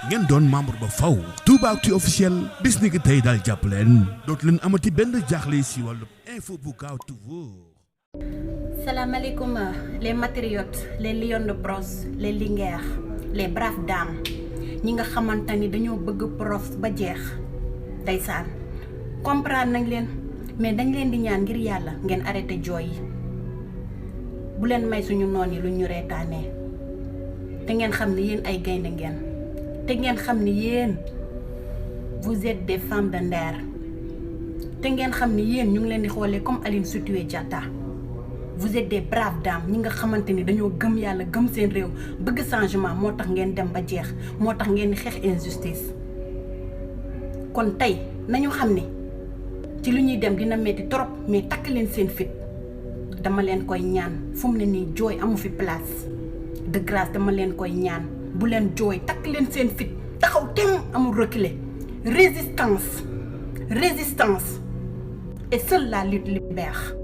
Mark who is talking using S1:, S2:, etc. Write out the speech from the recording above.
S1: ngeen doon membre ba faw Toubactu officiel bis ni ki tey daal jàpp leen dootu leen amati benn jaaxle si wàllu info bu gaaw te wóor.
S2: Salaamaaleykum les matriotes les lions de brosse les linguères les braves dames ñi nga xamante ni dañoo bëgg prof ba jeex ndeysaan comprendre nañ leen mais dañ leen di ñaan ngir yàlla ngeen arrêté jooy yi bu leen may suñu noon yi lu ñu reetaanee te ngeen xam ni yéen ay gaynde ngeen te ngeen xam ni yéen vous êtes des femmes de Nder te ngeen xam ni yéen ñu ngi leen di xoolee comme Aline Sitoé Diatta vous êtes des braves dames ñi nga xamante ni dañoo gëm yàlla gëm seen réew bëgg changement moo tax ngeen dem ba jeex moo tax ngeen di xeex injustice kon tey nañu xam ni ci lu ñuy dem dina metti trop mais takk leen seen fit dama leen koy ñaan fu mu ne nii jooy amu fi place de grâce dama leen koy ñaan bu leen jooy takk leen seen fit taxaw tem amul reculer résistance et seule la lutte libère.